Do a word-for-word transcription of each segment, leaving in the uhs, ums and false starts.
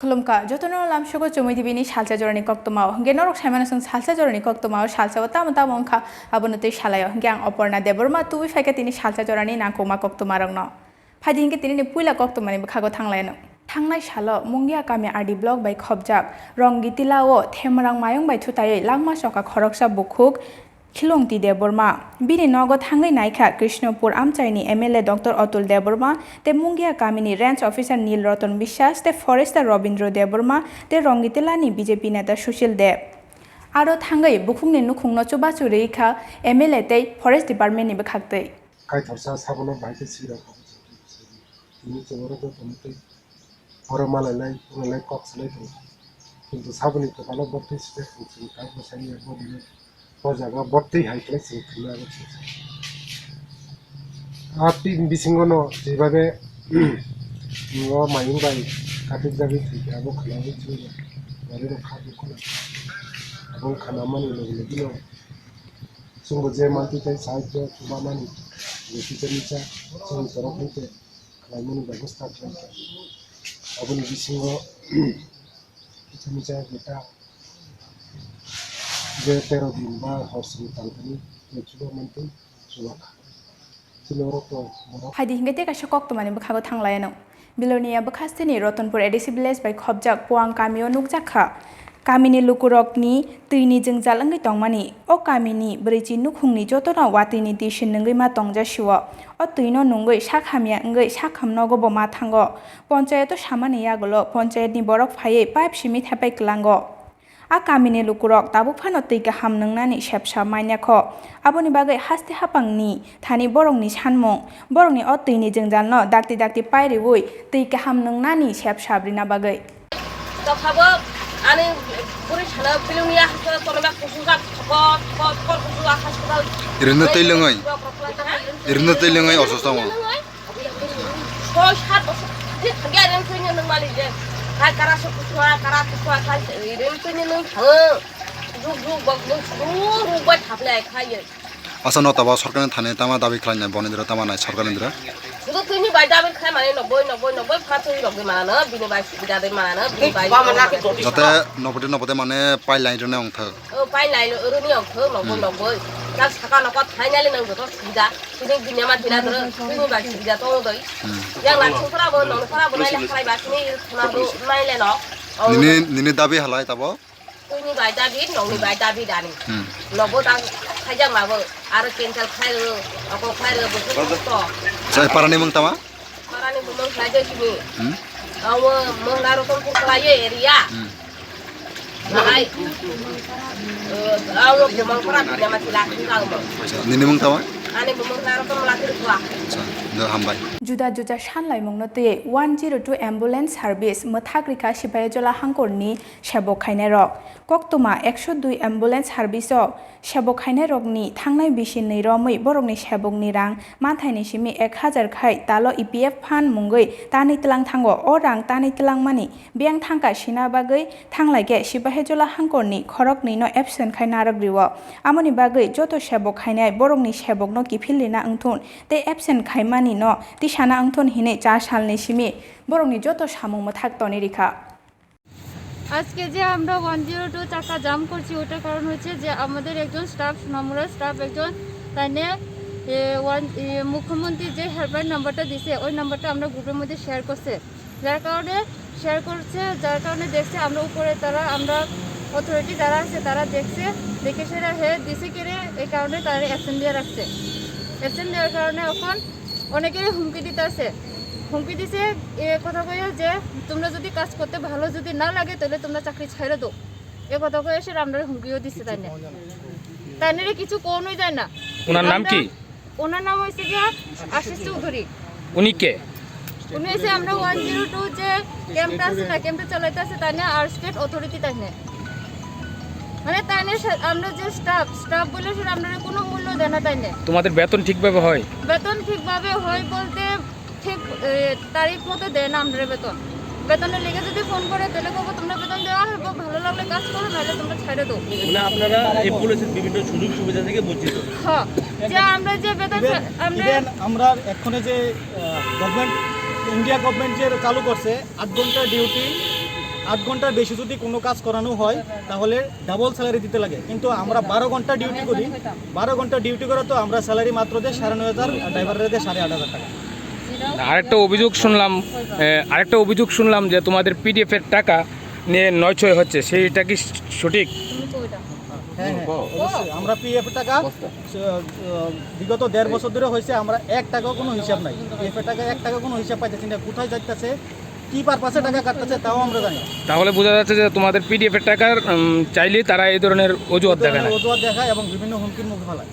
Khulumkha, jotono lamsogo Chumui T V ni salsa jorani koktwmao. Hwnkhe norok saimano chwng salsa jorani koktwmao, salsao tamo tamo wngkha, abono twi salaio. Hwnkhe ang Oporna Debbarma tubui phaikha tini salsa jorani nangkukma koktwmarokno. Phaidi hwnkhe tinini puila koktwmani bwkhago thanglaino. Thangnai salo Mungia kami R D block bai khopjak Rongitila o Themrang mayung bai thutaiwi langma choka khoroksa bukhuk Khilongti Debbarma. Bini nogo thangwi naikha Krishnapur amchaini M L A Doctor Atul Debbarma tei Mungia kamini Range Officer Nil Ratan Biswas tei Forester Rabindra Debbarma tei Rongitilani B J P neta Sushil Deb. Aro thangwi bukhukni nukhungno chubachu rwikha M L A tei Forest Department ni bwkhaktwi. Kaithorsa sabono bahai khe swira kha. Tini chwng oro joto muitu oro malailai, malailai kok salai tongo. Kintu saboni kwpalo bo twi sijak, chwng kaibo sani abo dino o jaga bo twi hai khlai chwng thwina abo se. A twi bisingo no jebabe o mayung bai katikjagwi thwikhe abo khwlaiwi chwngno gari rok kha rwkhe abo khwnamani logi logi no chwngbo je mantwi tei sahajyo chubamani je kisa misa chwng torok hai khe khlaimani bebosta khlaikha. Aboni bisingo kisa misa jeta je tero din ba hor sini tangthani je chuba mantwi chubakha. Chini oro to borok. Phaidi hingke tei kaisa koktwmani bwkhago thanglaino. Bilonia bwkhasteni Ratanpur A D C village bai khopjak Puang kamio nukjakha. Kamini lukurokni twini jwngjal wngwi tongmani. O kamini bwrwichi nukhungni jotono watwini twi sinwngwi ma tongjasio. O twino nungwi sak hamya wngwi sakham nogobo ma thango. Ponchayato samani yagulo ponchayatni borok phaiwi pipe simi thepai kwlango. A kamini lukurok tabuk phano twi kaham nwngnani sepsa manya kho. Aboni bagwi haste hapangni thani borokni sanmung, borokni o twini jwngjalno dakti dakti pairiwi twi kaham nwngnani sepsa rina bagwi. Tokhabo ani buri sana bilungya hwnkhe tonima kusuka thokor thokor thokor kusuka hospital. Irwino twi lwngwi. Irwino twi lwngwi osusto tongo. Soi sat bosor thangkhe thangkhe ani thwini nwng mali je. Khai kara se kusuka kara kusuka khai ren thwini nwng thango. Juk juk bok nwng suru ruk bai thaplai khai. Asa no tabo sorkar ni thani tama dabi khlai nai boni dira tama nai sorkar ni dira. Sudu tini bai dabi khlai mani nokboi nokboi nokboi pha twi rok di mana no bini bai subida di mana no bini bai. Jate nobode nobode mane pai line rwna ongthok. O pai line rwni ongthok nokboi nokboi. Tak saka nokot finally nang joto subida. Tini dunia ma thila doro tini bai subida to doi. Yang lang sung pora bo nong pora bo nai khlai ba tini khna do nai le no. Nini nini dabi halai tabo. Twini bai dabi, nokni bai dabi dani. Hmm. Nobo ta khaijak mabo, aro cancel khai ro, ako khai ro, bo to. Sai parani mung tama? Parani bo mung khai de sini. Hmm. Awo mung daro to pur kala ye area. Hmm. Hai. Awo bo mung para bina mati la khin ka mo. Nini mung tama? Ani bo mung daro to mala khin kwa. Acha, no hambai. Juda juda sanlaimungno twi one zero two ambulance service mwthak rikha Sipahijola hangkorni sebok khainairok. Koktwma ekso dui ambulance service-o sebok khainairokni thangnai bisi nwi romwi borokni sebokni rang manthaini simi ek hajar khai talo E P F fund mungwi tanwi tlang thango. O rang tanwi tlangmani biyang thangka sina bagwi thanglaikhe Sipahijola hangkorni khoroknwino absent khai narwk rio. Amoni bagwi joto sebok khainai borokni sebokno kiphil rina wngthun tei absent khaimanino tisana wngthun hinwi char salni simi borokni joto samung mwthak tonwi rikha. আজকে যে আমরা one zero two চাকা জাম করছি, ওটার কারণ হচ্ছে যে আমাদের একজন স্টাফ, নম্র স্টাফ একজন, তাই নিয়ে, এ, ওয়ান, এ, মুখ্যমন্ত্রী যে হেল্পলাইন নাম্বারটা দিছে, ওই নাম্বারটা আমরা গ্রুপের মধ্যে শেয়ার করছে, যার কারণে শেয়ার করছে, যার কারণে দেখছে আমরা উপরে তারা, আমরা অথরিটি যারা আছে তারা দেখছে, দেখে সেটা হে দিছে কেড়ে, এই কারণে তারা অ্যাবসেন্ট দিয়ে রাখছে। অ্যাবসেন্ট দেওয়ার কারণে এখন অনেকেরই হুমকি দিতে আছে, হুমকি দিছে এ কথা কইয়া যে তোমরা যদি কাজ করতে ভালো যদি না লাগে তাহলে তোমরা চাকরি ছাইড়া দাও। এ কথা কইয়া সে আমরারে হুমকিও দিছে তাই না। তাই না রে কিছু কোনোই যায় না। ওনার নাম কি? ওনার নাম হইছে গিয়া আশিস চৌধুরী। উনি কে? উনি হইছে আমরা ওয়ান জিরো টু যে ক্যাম্পটা আছে না, ক্যাম্পটা চালাইতে আছে তাই না, আর স্টেট অথরিটি তাই না। মানে তাই না সে-, আমরা যে স্টাফ, স্টাফ বলে সে আমরা কোনো মূল্য দেয় না তাই না। তোমাদের বেতন ঠিকভাবে হয়? বেতন ঠিকভাবে হয় বলতে ঠিক, এ, তারিখ মতো দেয় না আমরা বেতন। বেতনের লেগে যদি ফোন করে, তাহলে কব, "তোমরা বেতন দেওয়া হবে, ভালো লাগলে কাজ করো, নাহলে তোমরা ছাড়ে দাও।" মানে আপনারা এই পুলিশের বিভিন্ন সুযোগ সুবিধা থেকে বঞ্চিত। হ্যাঁ, যে আমরা যে বেতন ইভেন, সা-, আমরা ইভেন আমরা এখন যে, আহ, গভর্নমেন্ট, ইন্ডিয়া গভর্নমেন্ট যে চালু করছে আট ঘন্টা ডিউটি, আট ঘন্টার বেশি যদি কোনো কাজ করানো হয়, তাহলে ডাবল স্যালারি দিতে লাগে। কিন্তু আমরা বারো ঘন্টা ডিউটি করি, বারো ঘন্টা ডিউটি করা তো আমরা স্যালারি মাত্র দেয় সাড়ে নয় হাজার, আর ড্রাইভাররা দেয় সাড়ে আট হাজার টাকা। আরেকটা অভিযোগ শুনলাম, এ, আরেকটা অভিযোগ শুনলাম যে তোমাদের পিডিএফ এর টাকা নিয়ে নয় ছয় হচ্ছে, সেইটা কি সঠিক? হ্যাঁ, হ্যাঁ, অবশ্যই। আমরা পিএফ টাকা, আহ, বিগত দেড় বছর ধরে হয়েছে, আমরা এক টাকাও কোনো হিসাব নাই। পিএফ টাকা এক টাকা কোনো হিসাব পাইতেছি না, কোথায় যাইতেছে, কি পারপাসে টাকা কাটতেছে, তাও আমরা জানি না। তাহলে বোঝা যাচ্ছে যে তোমাদের পিডিএফ এর টাকার, উম, চাইলেই তারা এই ধরনের অজুহাত দেখায় না। অজুহাত দেখায় এবং বিভিন্ন হুমকির মুখে ফেলায়।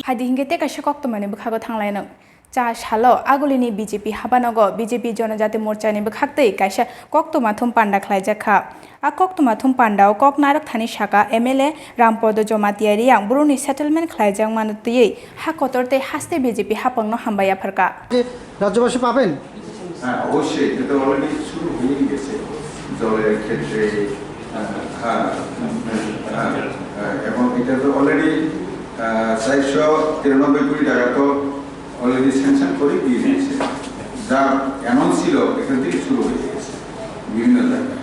Haidi hingke tei kaisa koktomani bwkhago thanglaino. Cha salo agulini B J P habanogo B J P Jonojati Morchani bwkhaktwi kaisa koktwma thum panda khlaijak kha. A koktwma thum pandao kok narwk thani saka M L A Rampodo Jomatia Riyang Bru ni settlement khlaijak mano twiwi ha kotor tei haste B J P hapangno hambai yapharkha. রাজ্যবাসী পাবেন। হ্যাঁ, অবশ্যই, এটা তো অলরেডি শুরু হয়েই গেছে। জলের ক্ষেত্রে, আহ, হ্যাঁ, হ্যাঁ, হ্যাঁ, এবং এটা তো অলরেডি চারশো তিরানব্বই কোটি টাকা তো অলরেডি স্যাংশন করে দিয়ে দিয়েছে। যা অ্যানাউন্স ছিল, এখান থেকে শুরু হয়ে গেছে বিভিন্ন জায়গায়।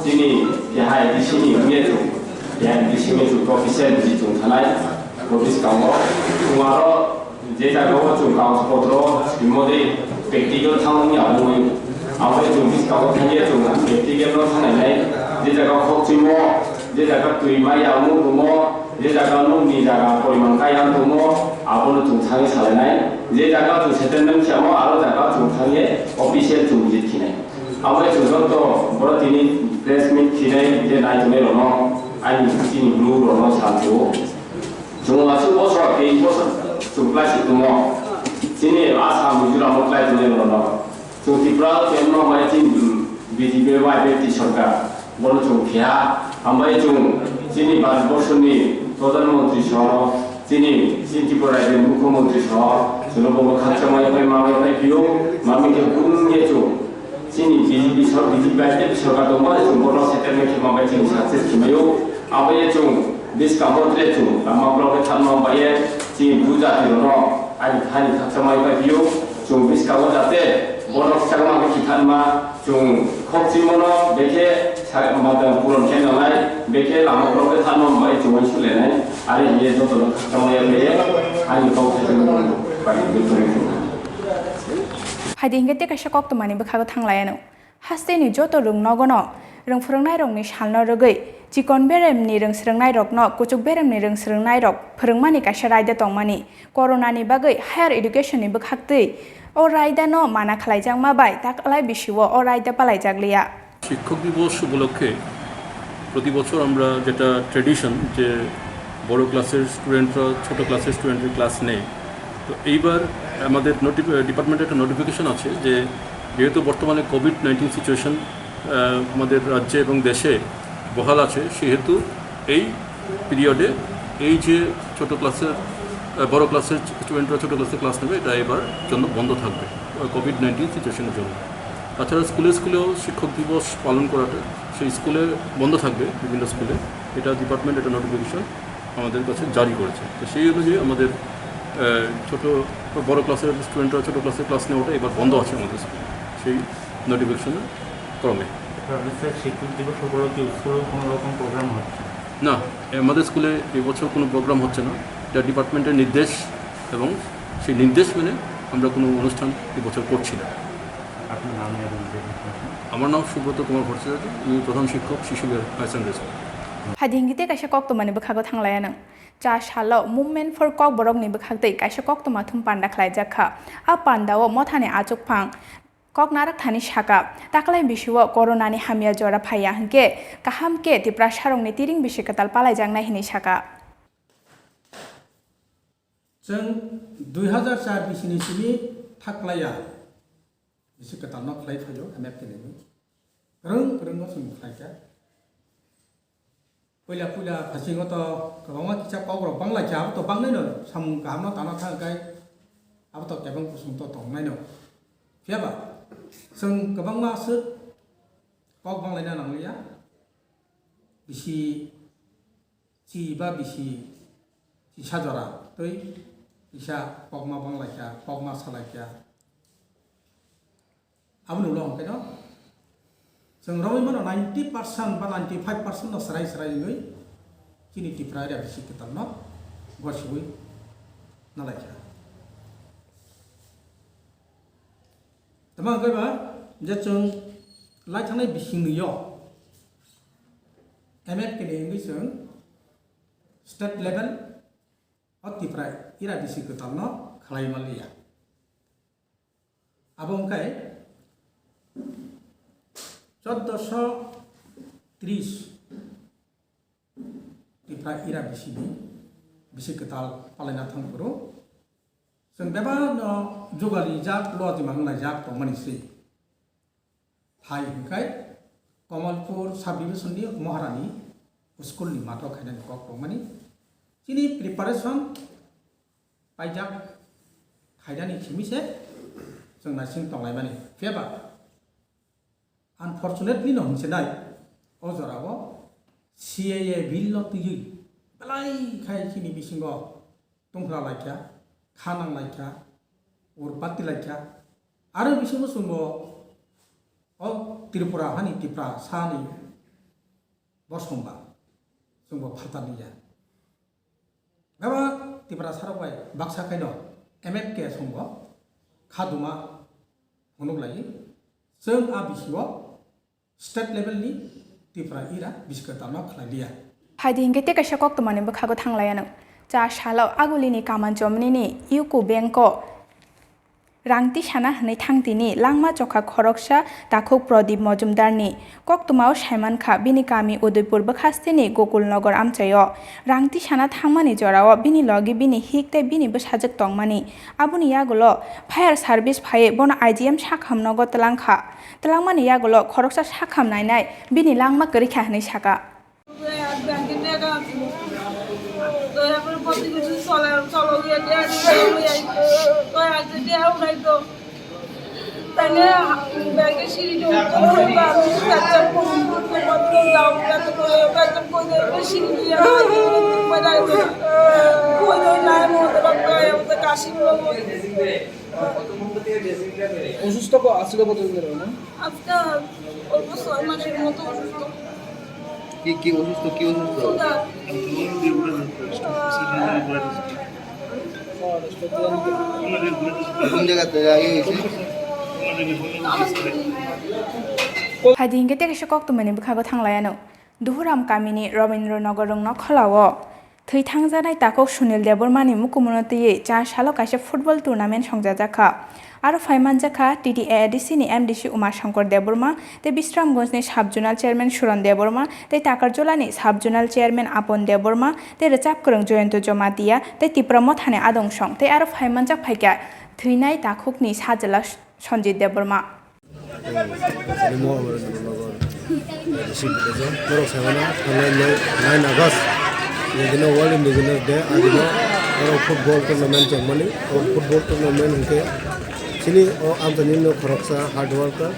Chini, kehai, disini, mechu, kehai, disini, mechu, official, bisi chung thanai, office kango, chungaro, je jaga o chung kaus potro, simode, practical thangmung ya mui, abo chung bis kango thangye chung practical no thanai nai, je jaga khok chimo, je jaga twi mai ya mu rumo, je jaga nung ni jaga poriman kai ya rumo, abo no chung thangye salai nai, je jaga chung settlement khyamo, aro jaga chung thangye official chung visit khinai. Abo hai chwng joto borok tini press meet khinai je nai tongnai rokno ani chini bru rokno sal chuo. Chwng aswk bosor tei bosor chwng class tongo. Chini Assam Mizoram o class tongnai rokno. Chwng Tripura o tongma bai chini B J P bai B T sorkar. Bono chwng phiya. Hambai chwng chini Bharat borsoni Pradhan Mantri soho chini chini Tripura rajyoni Mukhyamantri soho chwngno bono khakchangma yaphai ma yaphai phio. Mami khe brum ye chwng Chini B J P sor-, B J P bai tei sorkar tongmani chwng bono settlement khe ma bai chini success khe maio. Abo ye chwng bwskango tre chwng lama block khe thanma bai ye chini bru jati rokno ani thani khakchangma bai phio. Chwng bwskango jate bono khakchangma khe thanma chwng khokchimono bekhe sa-, ma-, puron khe nangnai, bekhe lama block khe thanma bai chwng uansuk lenai. Ari hiye jotono khakchangma bai ye ani kok khe chwng bai ye chwng. Haidi hingke tei kaisa koktwmani bwkhago thanglaiyano. Hasteni joto rwng nogono rwng phwrwngnairokni salno rwgwi chikon beremni rwng swrwngnairokno kuchuk beremni rwng swrwngnairok phwrwngmani kaisa raida tongmani. Coronani bagwi higher educationni bwkhaktwi o raidano mana khlaijakma bai taklai bisio o raida palaijak liya. শিক্ষক দিবস উপলক্ষে প্রতি বছর আমরা যেটা ট্র্যাডিশন, যে বড় ক্লাসের স্টুডেন্টরা ছোট ক্লাসের স্টুডেন্টের ক্লাস নেয়। তো এইবার আমাদের নোটিফি-, ডিপার্টমেন্টে একটা নোটিফিকেশন আছে যে যেহেতু বর্তমানে কোভিড নাইন্টিন সিচুয়েশন আমাদের রাজ্যে এবং দেশে বহাল আছে, সেহেতু এই পিরিয়ডে এই যে ছোট ক্লাসের, আহ, বড় ক্লাসের স্টুডেন্টরা ছোট ক্লাসে ক্লাস নেবে, এটা এবার জন্য বন্ধ থাকবে কোভিড নাইন্টিন সিচুয়েশনের জন্য। তাছাড়া স্কুলে স্কুলেও শিক্ষক দিবস পালন করাটা সেই স্কুলে বন্ধ থাকবে, বিভিন্ন স্কুলে। এটা ডিপার্টমেন্ট একটা নোটিফিকেশন আমাদের কাছে জারি করেছে। তো সেই অনুযায়ী আমাদের, আহ, ছোট, বড় ক্লাসের স্টুডেন্টরা ছোট ক্লাসে ক্লাস নেওয়াটা এবার বন্ধ আছে আমাদের স্কুলে, সেই নোটিফিকেশনের ক্রমে। স্যার, শিক্ষক দিবস উপলক্ষে স্কুলে কোনো রকম প্রোগ্রাম হচ্ছে? না, আমাদের স্কুলে এবছর কোনো প্রোগ্রাম হচ্ছে না। এটা ডিপার্টমেন্টের নির্দেশ এবং সেই নির্দেশ মেনে আমরা কোনো অনুষ্ঠান এবছর করছি না। আপনার নাম এবং ডেজিগনেশন? আমার নাম সুব্রত কুমার ভট্টাচার্য, আমি প্রধান শিক্ষক Shishu Bihar higher secondary school. Haidi hingke tei kaisa koktwmani bwkhago thanglaiyano. Cha salo Movement for Kokborokni bwkhaktwi kaisa koktwma thum panda khlaijak kha. A pandao mothani achukphang kok narwk thani saka, taklai bisio coronani hamya jora phaiya hwnkhe kaham khe Tiprasarokni tiring bisi kwtal palaijaknai hwnwi saka. Chwng dui hazar char bisini simi thaklaiya bisi kwtalno khlai phaio M F T ni. Kwrwng kwrwngno chwng khlaikha. Puila puila phasingo to kwbangma kisa kokrok banglaikha, abo to bangnaino samung kahamno tana thangkhe abo to kebeng kusung to tongnaino. Phiyaba chwng kwbangma aswk kok banglaina nangliya. Bisi chi ba bisi chisa jora twi kisa kokma banglaikha, kokma salaikha. Aboni ulo hwnkhe no chwng romwi mano ninety percent ba ninety five percent no srai srai wngwi chini Tripura area bisi kwtal no gosiwi nalaikha. Tamo hwnkhe ba je chwng lai thangnai bisingni yo M F K ni wngwi chwng state level o Tripura area bisi kwtal no khlai manliya. Abo wngkhe chauddosho tris Tripura ira bisini bisi kwtal palaina thangphuru chwng bebakno jugalijak, lojima wnglaijak tongmani se. Hai hwnkhe Kamalpur sub division ni Maharani school ni mato khainani kok tongmani. Chini preparation paijak khainani simi se chwng naising tonglaimani. Phiyaba unfortunately no hwnse nai o jorao C A A bill no twiwi belai khai chini bisingo tungphla laikha, kha nang laikha, urpati laikha. Aro bisingo chwngbo o Tripura hani Tipra sani bosongba chwngbo phatar liya. Bebak Tiprasarok bai baksa khaino M F K songbo khaduma phunuk lai. Chwng a bisio state level ni Tripura ira biskotamo khlai liya. Phaidi hinkhe tei kaisa koktwmani bwkhago thanglaiya nwng. Cha salo agulini Kamanchomnini U C O bank o rang tisana hwnwi thang tini langma chokha khoroksa takhuk Pradip Mojumdarni. Koktwmao saimankha, bini kami Udaipur bwkhasteni Gokulnagar amchaio. Rang tisana thangmani jorao bini logi bini hik tei bini bwsajwk tongmani. Aboni yagulo fire service phaiwi bono I G M sakham nogo twlangkha. Twlangmani yagulo khoroksa sakham nainai bini langma kwrwikha hwnwi saka. অসুস্থ ক-, আসলে কতদিন ধরে, না? আজকে অল্প ছয় মাসের মতো অসুস্থ। কি, কি অসুস্থ, কি অসুস্থ? সুগার। কোন জায়গাতে আগে হয়েছে? Phaidi hinkhe tei kaisa koktwmani bwkhago thanglaiya nwng. Duhuram kamini Robindra Nagar rwngno kholao thwi thangjaknai takhuk Sunil Debbarmani mukumuno twiwi cha salo kaisa football tournament songchajakha. Aro phai manjakha T T A A D C ni M D C Uma Shankar Debbarma tei Bisramganj ni sub zonal chairman Suran Debbarma tei Takarjala ni sub zonal chairman Apon Debbarma tei rwchap kwrwng Jayanta Jamatia tei Tipra Motha ni adong song tei aro phai manjak phaikha thwinai takhuk ni sajla Sanjit Debbarma. Sani Mohammed Nagar, A D C village o. Borok sai mano, thangnai nine August, Indigenous World Indigenous Day, adino borok football tournament chengmani. O football tournament hinkhe chini o amchaini no khoroksa hard worker,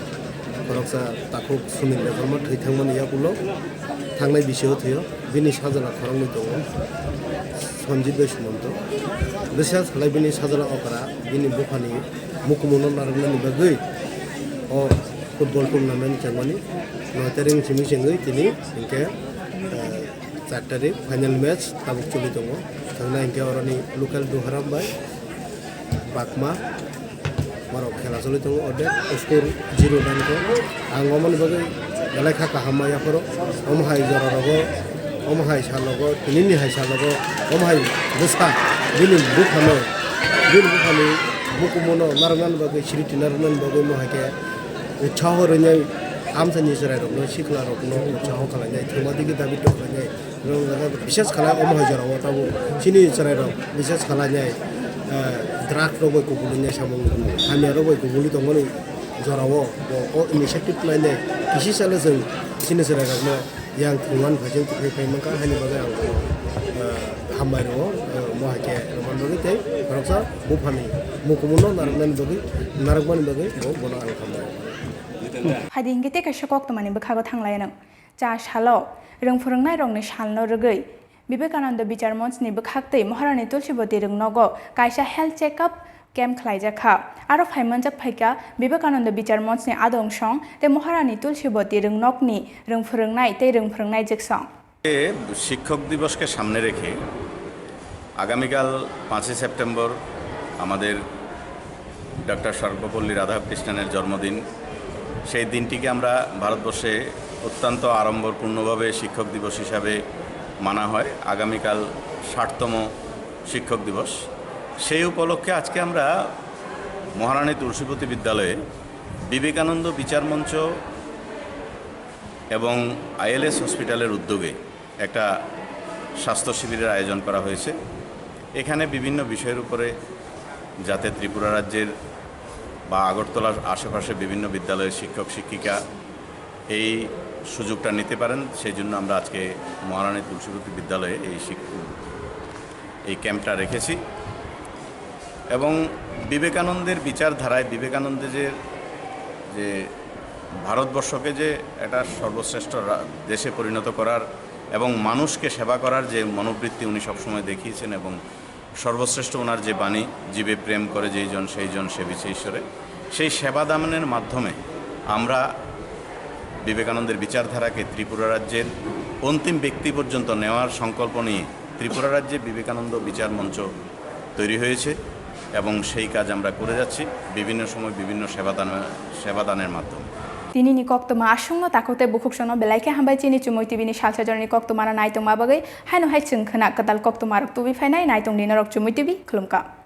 khoroksa takhuk Sunil Debbarma thwi thangmani yakulo thangnai bisio thwio. Bini sajla khoroknwi tongo, Sanjit bai Sumanto. Bwsajwk salai bini sajla okra, bini buphani mukumuno narwknani bagwi o football tournament chengmani noi taring simi chengwi tini hinkhe, eh, char tarik final match tabuk choli tongo. Thangna hinkhe oroni local Duharam bai Bakma. Borok khela choli tongo, ordek score zero nine khe. Ang omoni bagwi belai kha kaham maya phoro. Omo hai jora rogo, omo hai salogo, tinini hai salogo, omo hai bwsa bini buphano, bini buphani mukumuno narwknani bagwi, sriti narwknani bagwi omo hai khe utsaho rwnai, amchaini chwrairokno, siklarokno utsaho khlainai, thwngma digi dabi tok khlainai. Rwng jaga bises khalai omo hai jorao tabuk chini chwrairok bises khalai nai, eh, drug rok bai kubulwi nai samung hamya rok bai kubulwi tongmani jorao bo o initiative khlai nai kisi salo chwng chini chwrairokno yang thwngmani phaising twi phai mankha haini bagwi ang, eh, hambai rwo, eh, omo hai khe rwmani bagwi tei khoroksa buphani mukumuno narwknani bagwi narwkmani bagwi bo bono ang hambai rwo. Phaidi hinkhe tei kaisa koktwmani bwkhago thanglai nang. Cha salo, rwng phwrwngnairokni salno rwgwi Vivekananda Bichar Monchni bwkhaktwi Maharani Tulsibati rwngnogo kaisa health check-up Camp khlaijak kha. Aro phaimanjak phaikha Vivekananda Bichar Monchni adong song tei Maharani Tulsibati rwngnokni rwngphwrwngnai tei rwngphwrwngnai jeksong. শিক্ষক দিবসকে সামনে রেখে আগামীকাল পাঁচই সেপ্টেম্বর আমাদের ডক্টর সর্বপল্লী রাধাকৃষ্ণনের জন্মদিন। সেই দিনটিকে আমরা ভারতবর্ষে অত্যন্ত আড়ম্বরপূর্ণভাবে শিক্ষক দিবস হিসাবে মানা হয়। আগামীকাল ষাটতম শিক্ষক দিবস। সেই উপলক্ষে আজকে আমরা মহারানী তুলসীবতী বিদ্যালয়ে বিবেকানন্দ বিচার মঞ্চ এবং আইএলএস হসপিটালের উদ্যোগে একটা স্বাস্থ্য শিবিরের আয়োজন করা হয়েছে। এখানে বিভিন্ন বিষয়ের উপরে যাতে ত্রিপুরা রাজ্যের বা আগরতলার আশেপাশে বিভিন্ন বিদ্যালয়ের শিক্ষক শিক্ষিকা এই সুযোগটা নিতে পারেন, সেই জন্য আমরা আজকে মহারানী তুলসীবতী বিদ্যালয়ে এই শিক- এই ক্যাম্পটা রেখেছি। এবং বিবেকানন্দের বিচারধারায় বিবেকানন্দের যে যে ভারতবর্ষকে যে একটা সর্বশ্রেষ্ঠ রা- দেশে পরিণত করার এবং মানুষকে সেবা করার যে মনোবৃত্তি উনি সবসময় দেখিয়েছেন এবং সর্বশ্রেষ্ঠ ওনার যে বাণী, "জীবে প্রেম করে যেই জন সেই জন সেবিছে ঈশ্বরে", সেই সেবা দানের মাধ্যমে আমরা বিবেকানন্দের বিচারধারাকে ত্রিপুরা রাজ্যের অন্তিম ব্যক্তি পর্যন্ত নেওয়ার সংকল্প নিয়ে ত্রিপুরা রাজ্যে বিবেকানন্দ বিচার মঞ্চ তৈরি হয়েছে এবং সেই কাজ আমরা করে যাচ্ছি বিভিন্ন সময় বিভিন্ন সেবা দান সেবা দানের মাধ্যমে। Tinini koktwma aswkno takhuk tei bukhuk songno belai khe hambai chini Chumui T V ni salsa jorani koktwmano naitongma bagwi. Haino hai chwng khwna kwtal koktwmarok tubui phainai, naitongdi norok Chumui T V, khulumkha.